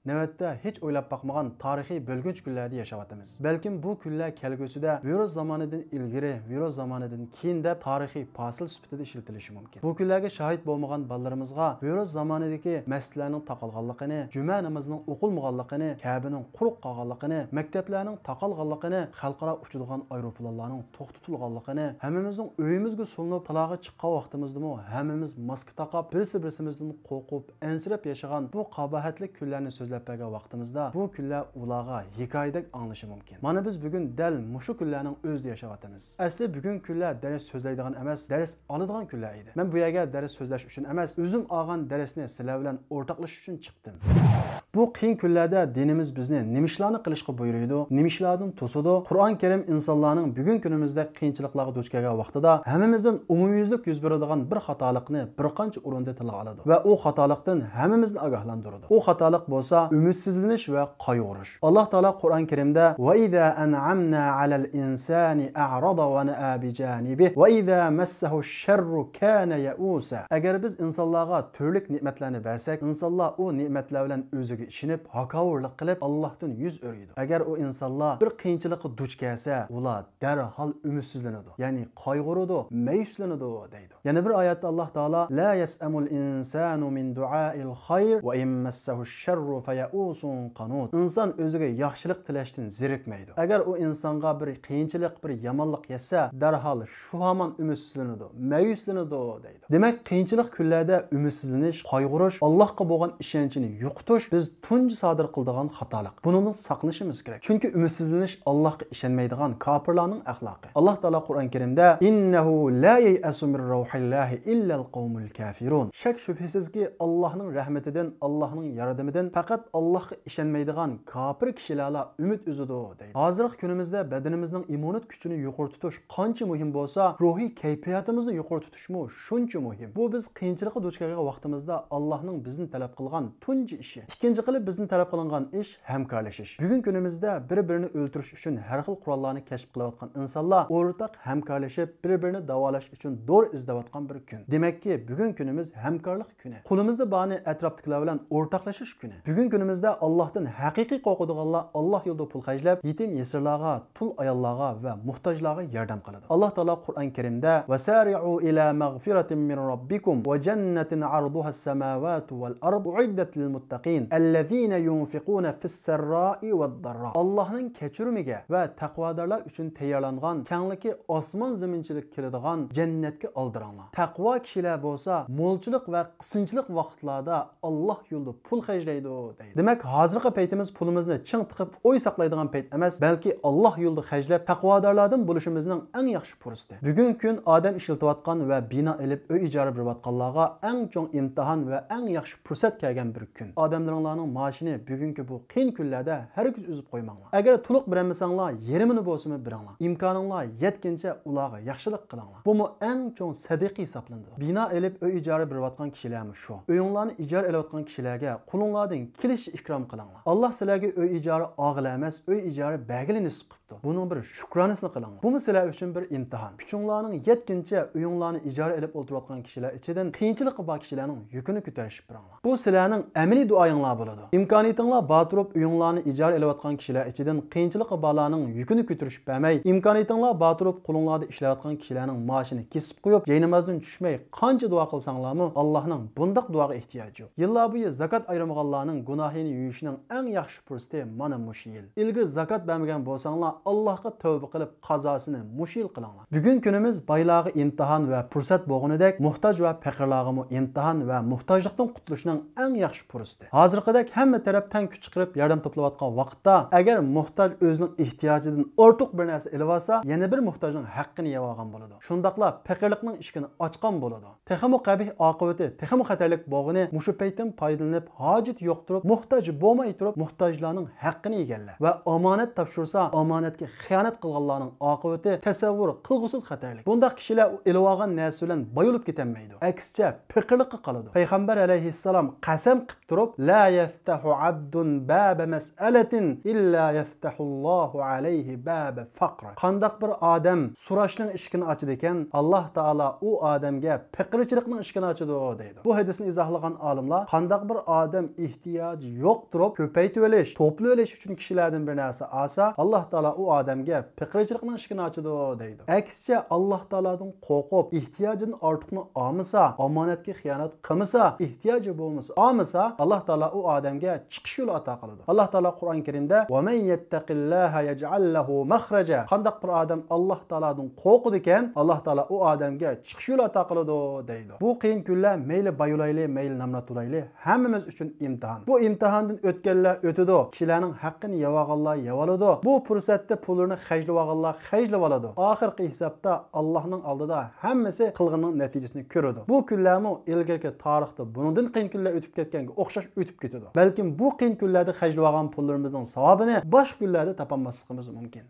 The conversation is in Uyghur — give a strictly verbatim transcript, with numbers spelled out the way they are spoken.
نۆۋەتتە ھېچ ئويلاپ باقمىغان تارىخىي بۆلگۈنچ كۈنلەردە ياشاۋاتىمىز. بەلكىم بۇ كۈنلەر كەلگۈسىدە ۋىرۇس زامانىدىن ئىلگىرى، ۋىرۇس زامانىدىن كېيىن دەپ تارىخىي پاسىل سۈپىتىدە ئىشلىتىلىشى مۇمكىن. بۇ كۈنلەرگە شاھىت بولمىغان بالىلىرىمىزغا ۋىرۇس زامانىدىكى مەسچىتلەرنىڭ تاقالغانلىقىنى، جۈمە نامىزىنىڭ ئوقۇلمىغانلىقىنى، كەبىنىڭ قۇرۇق قالغانلىقىنى، مەكتەپلەرنىڭ تاقالغانلىقىنى، خەلقئارا ئۇچىدىغان ئايروپىلانلارنىڭ توختىتىلغانلىقىنى، ھەممىمىزنىڭ ئۆيىمىزگە سولىنىپ، تالاغا چىققان ۋاقتىمىزدىمۇ ھەممىمىز ماسكا تاقاپ، بىرسى-بىرسىمىزدىن قورقۇپ، ئەنسىرەپ ياشىغان بۇ قاباھەتلىك كۈنلەرنى سۆزلەپ بەرگەن ۋاقتىمىزدا، بۇ كۈنلەر ئۇلارغا ھېكايىدەك ئاڭلىشى مۇمكىن. مانا بىز بۈگۈن دەل مۇشۇ كۈنلەرنىڭ ئۆزىدە ياشاۋاتىمىز. ئەسلى بۈگۈن كۈنلەر دەرس سۆزلەيدىغان ئەمەس، دەرس ئالىدىغان كۈنلەر ئىدى. مەن بۇ يەرگە دەرس سۆزلەش ئۈچۈن ئەمەس، ئۆزۈم ئالغان دەرسنى سىلەر بىلەن ئورتاقلىشىش ئۈچۈن چىقتىم. بۇ قىيىن كۈنلەردە دىنىمىز بىزنى نېمە ئىشلارنى قىلىشقا بۇيرۇيدۇ، نېمە ئىشلاردىن توسىدۇ؟ قۇرئان كەرىم ئىنسانلارنىڭ بۈگۈنكى كۈنىمىزدەك قىيىنچىلىقلارغا دۇچ كەلگەن ۋاقتىدا ھەممىمىزدىن ئومۇميۈزلۈك يۈز بېرىدىغان بىر خاتالىقنى بىر قانچە ئورۇندا تىلغا ئالىدۇ ۋە ئۇ خاتالىقتىن ھەممىمىزنى ئاگاھلاندۇرىدۇ. ئۇ خاتالىق بولسا ئۈمىدسىزلىنىش ۋە قايغۇرۇش. ئاللاھ تائالا قۇرئان كەرىمدە، وَإِذَا أَنْعَمْنَا عَلَى الْإِنْسَانِ أَعْرَضَ وَنَأَى بِجَانِبِهِ وَإِذَا مَسَّهُ الشَّرُّ كَانَ يَئُوسًا. ئەگەر بىز ئىنسانلارغا تۈرلۈك نېمەتلەرنى بەرسەك، ئىنسانلار ئۇ نېمەتلەر بىلەن ئۆزىگە ئىشىنىپ، ھاكاۋۇرلۇق قىلىپ، ئاللاھتىن يۈز ئۆرۈيدۇ. ئەگەر ئۇ ئىنسانلار بىر قىيىنچىلىققا دۇچ كەلسە، ئۇلار دەرھال ئۈمىدسىزلىنىدۇ، يەنى قايغۇرىدۇ، مەيۈسلىنىدۇ، دەيدۇ. يەنە بىر ئايەتتە ئاللاھ تائالا، لَا يَسْأَمُ الْإِنْسَانُ مِنْ دُعَاءِ الْخَيْرِ وَإِنْ مَسَّهُ الشَّرُّ فَيَئُوسٌ قَنُوطٌ. ئىنسان ئۆزىگە ياخشىلىق تىلەشتىن زېرىكمەيدۇ. ئەگەر ئۇ ئىنسانغا بىر قىيىنچىلىق، بىر يامانلىق يەتسە، دەرھال شۇ ھامان ئۈمىدسىزلىنىدۇ، مەيۈسلىنىدۇ، دەيدۇ. دېمەك، قىيىنچىلىق كۈنلەردە ئۈمىدسىزلىنىش، قايغۇرۇش، ئاللاھقا بولغان ئىشەنچنى يوقىتىش بىز تۇنجى سادىر قىلىدىغان خاتالىق. بۇنىڭدىن ساقلىنىشىمىز كېرەك. چۈنكى ئۈمىدسىزلىنىش ئاللاھقا ئىشەنمەيدىغان كاپىرلارنىڭ ئەخلاقى. ئاللاھ تائالا قۇرئان كەرىمدە، إِنَّهُ لَا يَيْأَسُ مِنْ رَوْحِ اللَّهِ إِلَّا الْقَوْمُ الْكَافِرُونَ. شەك شۈبھىسىزكى، ئاللاھنىڭ رەھمىتىدىن، ئاللاھنىڭ ياردىمىدىن پەقەت ئاللاھقا ئىشەنمەيدىغان كاپىر كىشىلەرلا ئۈمىد ئۈزىدۇ، دەيدۇ. ھازىرقى كۈنىمىزدە بەدىنىمىزنىڭ ئىممۇنىتېت كۈچىنى يۇقىرى تۇتۇش قانچە مۇھىم بولسا، روھىي كەيپىياتىمىزنى يۇقىرى تۇتۇشمۇ شۇنچە مۇھىم. بۇ بىز قىيىنچىلىققا دۇچ كەلگەن ۋاقتىمىزدا ئاللاھنىڭ بىزدىن تەلەپ قىلغان تۇنجى ئىشى. ئىككىنچى قىلىپ بىزدىن تەلەپ قىلىنغان ئىش ھەمكارلىشىش. بۈگۈنكى كۈنىمىزدە بىر-بىرىنى ئۆلتۈرۈش ئۈچۈن ھەر خىل قوراللارنى كەشىپ قىلىۋاتقان ئىنسانلار ئورتاق ھەمكارلىشىپ، بىر-بىرىنى داۋالاش ئۈچۈن دورا ئىزدەۋاتقان بىر كۈن. دېمەككى، بۈگۈنكى كۈنىمىز ھەمكارلىق كۈنى. قولىمىزدا بارنى ئەتراپتىكىلەر بىلەن ئورتاقلىشىش كۈنى. بۈگۈنكى كۈنىمىزدە ئاللاھتىن ھەقىقىي قورقىدىغانلار ئاللاھ يولىدا پۇل خەجلەپ، يېتىم يېسىرلارغا، تۇل ئاياللارغا ۋە موھتاجلارغا ياردەم قىلىدۇ. ئاللاھ تائالا قۇرئان كەرىمدە، وَسَارِعُوا إِلَى مَغْفِرَةٍ مِّن رَّبِّكُمْ وَجَنَّةٍ عَرْضُهَا السَّمَاوَاتُ وَالْأَرْضُ أُعِدَّتْ لِلْمُتَّقِينَ الَّذِينَ يُنْفِقُونَ فِي السَّرَّاءِ وَالضَّرَّاءِ. ئاللاھنىڭ كەچۈرۈمىگە ۋە تەقۋادارلار ئۈچۈن تەييارلانغان كەڭلىكى ئاسمان زېمىنچىلىك كېلىدىغان جەننەتكە ئالدىراڭلار. تەقۋا كىشىلەر بولسا مولچىلىق ۋە قىسىنچىلىق ۋاقىتلاردا ئاللاھ يولىدا پۇل خەجلەيدۇ، دەيدۇ. دېمەك، ھازىرقى پەيتىمىز پۇلىمىزنى چىڭ تىقىپ ئوي ساقلايدىغان پەيت ئەمەس، بەلكى ئاللاھ يولىدا خەجلەپ، تەقۋادارلاردىن بولۇشىمىزنىڭ ئەڭ ياخشى پۇرسىتى. بۈگۈنكى كۈن ئادەم ئىشلىتىۋاتقان ۋە بىنا ئېلىپ ئۆي ئىجارە بېرىۋاتقانلارغا ئەڭ چوڭ ئىمتىھان ۋە ئەڭ ياخشى پۇرسەت كەلگەن بىر كۈن. ئادەملىرىڭلارنىڭ مائاشىنى بۈگۈنكى بۇ قىيىن كۈنلەردە ھەرگىز ئۈزۈپ قويماڭلار. ئەگەر تولۇق بېرەلمىسەڭلار، يېرىمىنى بولسىمۇ بېرىڭلار. ئىمكانىڭلار يەتكىنىچە ئۇلارغا ياخشىلىق قىلىڭلار. بۇمۇ ئەڭ چوڭ سەدىقە ھېسابلىنىدۇ. بىنا ئېلىپ ئۆي ئىجارە بېرىۋاتقان كىشىلەرمۇ شۇ. ئۆيۈڭلارنى ئىجارە ئېلىۋاتقان كىشىلەرگە قولۇڭلاردىن كېلىشىچە ئىكرام قىلىڭلار. ئاللاھ سىلەرگە ئۆي ئىجارە ئالغىلى ئەمەس، ئۆي ئىجارە بەرگىلى نېسىپ قىپتۇ. بۇنىڭ بىر شۈكرانىسىنى قىلىڭلار. بۇمۇ سىلەر ئۈچۈن بىر ئىمتىھان. كۈچۈڭلارنىڭ يەتكىنىچە ئۆيۈڭلارنى ئىجارە ئېلىپ ئولتۇرۇۋاتقان كىشىلەر ئىچىدىن قىيىنچىلىقى بار كىشىلەرنىڭ يۈكىنى كۆتۈرۈشۈپ بېرىڭلار. بۇ سىلەرنىڭ ئەمەلىي دۇئايىڭلار بولىدۇ. ئىمكانىيىتىڭلار بار تۇرۇپ، ئۆيۈڭلارنى ئىجارە ئېلىۋاتقان كىشىلەر ئىچىدىن قىيىنچىلىقى بارلارنىڭ يۈكىنى كۆتۈرۈشۈپ بەرمەي، ئىمكانىيىتىڭلار بار تۇرۇپ، قولۇڭلاردا ئىشلەۋاتقان كىشىلەرنىڭ مائاشىنى كېسىپ قويۇپ، جاينامازدىن چۈشمەي، قانچە دۇئا قىلساڭلارمۇ، ئاللاھنىڭ بۇنداق دۇئاغا ئېھتىياجى يوق. يىللار بويى زاكات ئايرىمىغانلارنىڭ گۇناھىنى يۇيۇشنىڭ ئەڭ ياخشى پۇرسىتى مانا مۇشۇ يىل. ئىلگىرى زاكات بەرمىگەن بولساڭلار، ئاللاھقا تەۋبە قىلىپ، قازاسىنى مۇشۇ يىل قىلىڭلار. بۈگۈنكى كۈنىمىز بايلارغا ئىمتىھان ۋە پۇرسەت بولغىنىدەك، موھتاج ۋە پېقىرلارغىمۇ ئىمتىھان ۋە موھتاجلىقتىن قۇتۇلۇشنىڭ ئەڭ ياخشى پۇرسىتى. ھازىرقىدەك ھەممە تەرەپ تەڭ كۈچ چىقىرىپ ياردەم توپلاۋاتقان ۋاقىتتا، ئەگەر موھتاج ئۆزىنىڭ ئېھتىياجىدىن ئارتۇق بىر نەرسە ئېلىۋالسا، يەنە بىر موھتاجنىڭ ھەققىنى يەۋالغان بولىدۇ. شۇنداقلا پېقىرلىقنىڭ ئىشىكىنى ئاچقان بولىدۇ. تېخىمۇ قەبىھ ئاقىۋىتى، تېخىمۇ خەتەرلىك بولغىنى، مۇشۇ پەيتتىن پايدىلىنىپ، ھاجىتى يوق تۇرۇپ، موھتاج بولماي تۇرۇپ، موھتاجلارنىڭ ھەققىنى يېگەنلەر ۋە ئامانەت تاپشۇرسا، ئامانەت ئامانەتكە خىيانەت قىلغانلارنىڭ ئاقىۋىتى تەسەۋۋۇر قىلغۇسىز خەتەرلىك. بۇنداق كىشىلەر ئېلىۋالغان نەرسە بىلەن بايىلىپ كېتەلمەيدۇ. ئەكسىچە، پېقىرلىققا قالىدۇ. پەيغەمبەر ئەلەيھىسسالام قەسەم قىلىپ تۇرۇپ، لا يفتح عبد باب مسألة إلا يفتح الله عليه باب فقر. قانداق بىر ئادەم سوراشنىڭ ئىشىكىنى ئاچىدىكەن، ئاللاھ تائالا ئۇ ئادەمگە پېقىرچىلىقنىڭ ئىشىكىنى ئاچىدۇ، دەيدۇ. بۇ ھەدىسنى ئىزاھلىغان ئالىملار، قانداق بىر ئادەم ئېھتىياجى يوق تۇرۇپ، كۆپەيتىۋېلىش، توپلىۋېلىش ئۈچۈن كىشىلەردىن بىر نەرسە ئالسا، ئاللاھ تائالا ئۇ ئادەمگە پېقىرچىلىقنىڭ ئىشىكىنى ئاچىدۇ، دەيدۇ. ئەكسىچە، ئاللاھ تائالادىن قورقۇپ، ئېھتىياجىدىن ئارتۇقنى ئالمىسا، ئامانەتكە خىيانەت قىلمىسا، ئېھتىياجى بولمىسا، ئالمىسا، ئاللاھ تائالا ئۇ ئادەمگە چىقىش يولى ئاتا قىلىدۇ. ئاللاھ تائالا قۇرئان كەرىمدە، ومن يتق الله يجعل له مخرجا. قانداق بىر ئادەم ئاللاھ تائالادىن قورقىدىكەن، ئاللاھ تائالا ئۇ ئادەمگە چىقىش يولى ئاتا قىلىدۇ، دەيدۇ. بۇ قىيىن كۈنلەر مەيلى باي بولايلى، مەيلى نامرات بولايلى، ھەممىمىز ئۈچۈن ئىمتىھان. بۇ ئىمتىھاندىن ئۆتكەنلەر ئۆتىدۇ، كىشىلەرنىڭ ھەققىنى يەۋالغانلار يەۋالىدۇ. بۇ پۇرسەتتە پۇللىرىنى خەجلىۋالغانلار خەجلىۋالىدۇ. ئاخىرقى ھېسابتا ئاللاھنىڭ ئالدىدا ھەممىسى قىلغىنىنىڭ نەتىجىسىنى كۆرىدۇ. بۇ كۈنلەرمۇ ئىلگىرىكى تارىختا بۇنىڭدىن قىيىن كۈنلەر ئۆتۈپ كەتكەنگە ئوخشاش ئۆتۈپ كېتىدۇ. بەلكىم بۇ قىيىن كۈنلەردە خەجلىۋالغان پۇللىرىمىزنىڭ ساۋابىنى باشقا كۈنلەردە تاپالماسلىقىمىز مۇمكىن.